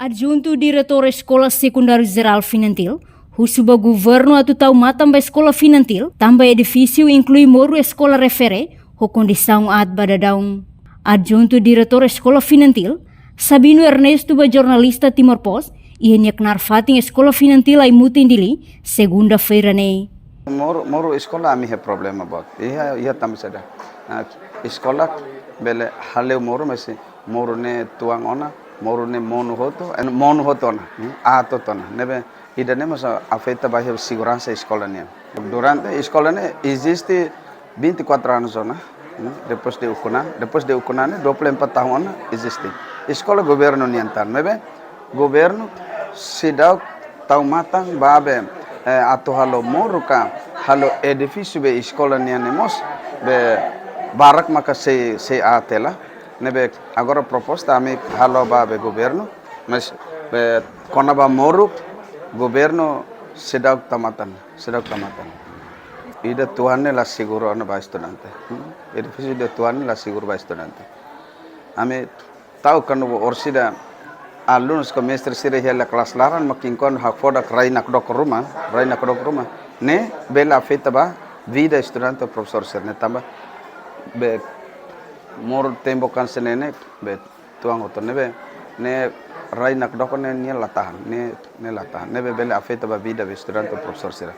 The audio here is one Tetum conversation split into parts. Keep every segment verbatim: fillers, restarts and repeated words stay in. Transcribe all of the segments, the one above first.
Adjuntu Diretór Eskola Sekundáriu Jerál Finantil husu ba governu atu tau matan ba eskola Finantil, tanba edifísiu inklui moru eskola refere ho kondisaun aat ba daudaun. Adjuntu Diretór Eskola Finantil, Sabino Ernesto, ba jornalista Timor Post iha nia knaar fatin Eskola Finantil Aimutin, Dili, segunda-feira ne'e. Moru, moru eskola ami iha problema boot. Iha, iha tanba saida? Ah, eskola bele hale'u moru, mas moru ne'e tuan ona, moru ne'e monu hotu, eh, monu hotu ona, hmm, aat hotu ona. Ne'ebé ida-ne'e mós afeta ba iha seguransa eskola nian. Durante eskola ne'e eziste vinte e quatro anos ona, hmm, depois de ukun an, depois de ukun an ne'e dua puluh empat tahun ona eziste. Eskola governu nian tan, maibé governu seidauk tau matan ba be, eh, atu halo moru ka halo edifísiu be eskola nian ne'e mós be barak maka sei, sei aat hela. Ne'ebé agora proposta ami halo ba be governu, mas be kona-ba moru governu seidauk tau matan, seidauk tau matan. Ida tuan ne'e la seguru ona ba estudante. Hmm? Edifísiu ida tuan ne'e la seguru ba estudante. Ami tau kan orsida alunus ka mestre sira iha hela kelas laran, mak kinkon hakfodak rai nakdoko ruma, rai nakdoko ruma. Ne'e bele afeta ba vida estudante, profesór sira-ne'e tanba be moru tembo kan senene be tuan hotu ne'ebé ne'e rai nakdoko ne'e nia la tahan, ne'e, ne'e la tahan. Ne'ebé bele afeta ba vida be estudante, profesór sira.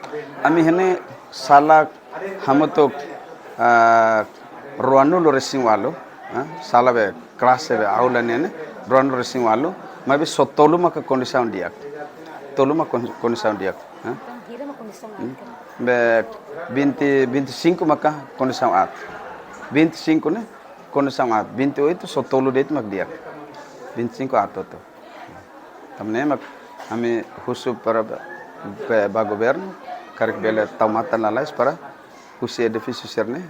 Ami iha ne'e sala hamutuk, ah, ruanulu-resin-ualu, ah, sala be klase be aula ne'e ne'e ruanulu-resin-ualu, maibé só tolu maka kondisaun di'ak. Tolu maka kon-, kondisaun di'ak, ah. Hira mak kondisaun aat? Be vinte, vinte e cinco maka kondisaun aat. Vinte e cinco ne'e kondisaun aat. Vinte e oito só tolu de'it mak di'ak. Vinte e cinco aat hotu. Tanba ne'e mak ami husu para be, be, ba governu, karik bele tau matan lalais para husi edifísiu sira-ne'e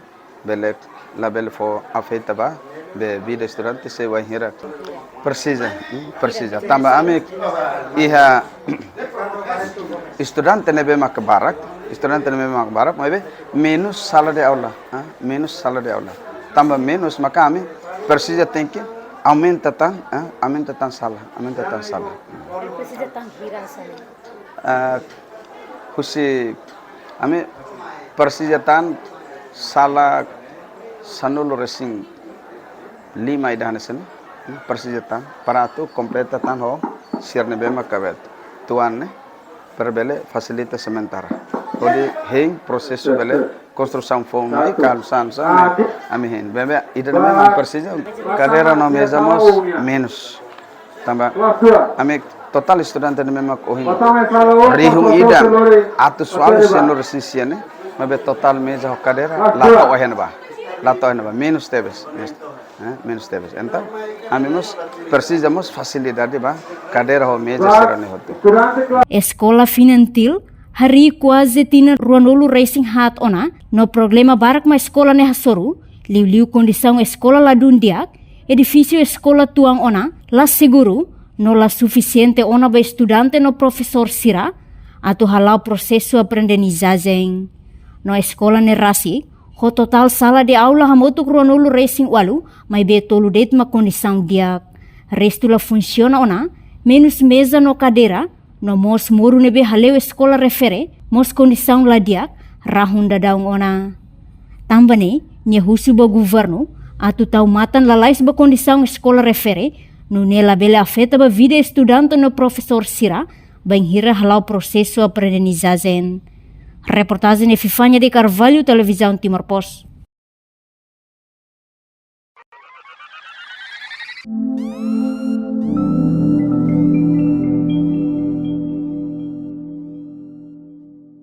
bele, labele fó afeta ba be vida estudante se wainhira presiza, hmm, presiza. Tanba ami iha estudante ne'ebé maka barak, estudante ne'ebé maka barak, maibé menus sala de aula, ah, menus sala de aula. Tanba menus maka ami presiza tenke aumenta tan, ah, aumenta tan sala, aumenta tan sala. Presiza tan hira sala? Ah, husi ami presiza tan sala sanulu-resin-lima ida hanesan ne'e, presiza tan para atu kompleta tan ho sira ne'ebé maka be tuan ne'e, para bele fasilita sementara. Hodi hein prosesu bele konstrusaun foun mai, kalu saan saan ne'e, ami hein. Be, be, ida-ne'e memang presiza, kadeira no meza mós menus. Tanba ami totál estudante ne'e memang ohin rihun ida atus ualu sianulu-resin-sia ne'e, maibé totál meza ho kadeira la to'o iha ne'ebá. La to'o iha ne'ebá, menus tebes, menus, eh, menus tebes. Entaun ami mós presiza mós fasilidade ba kadeira ho meza sira-ne'e hotu. Eskola Finantil harii kuaze tinan ruanulu-resin-haat ona, no problema barak mak eskola ne'e hasoru, liuliu kondisaun eskola ladún di'ak, edifísiu eskola tuan ona, la seguru, no la sufisiente ona ba estudante no profesór sira atu hala'o prosesu aprendizajen. No eskola ne'e rasik ho totál sala de aula hamutuk ruanulu-resin-ualu, maibé tolu de'it mak kondisaun di'ak. Restu la funsiona ona, menus meza no kadeira, no mós moru ne'ebé hale'u eskola refere mós kondisaun la di'ak, rahun daudaun ona. Tanba ne'e, nia husu ba governu atu tau matan lalais ba kondisaun eskola refere, nune'e labele afeta ba vida estudante no profesór sira bainhira hala'o prosesu aprendizajen. Reportajen Epifania de Carvalho, Televizaun Timor Post.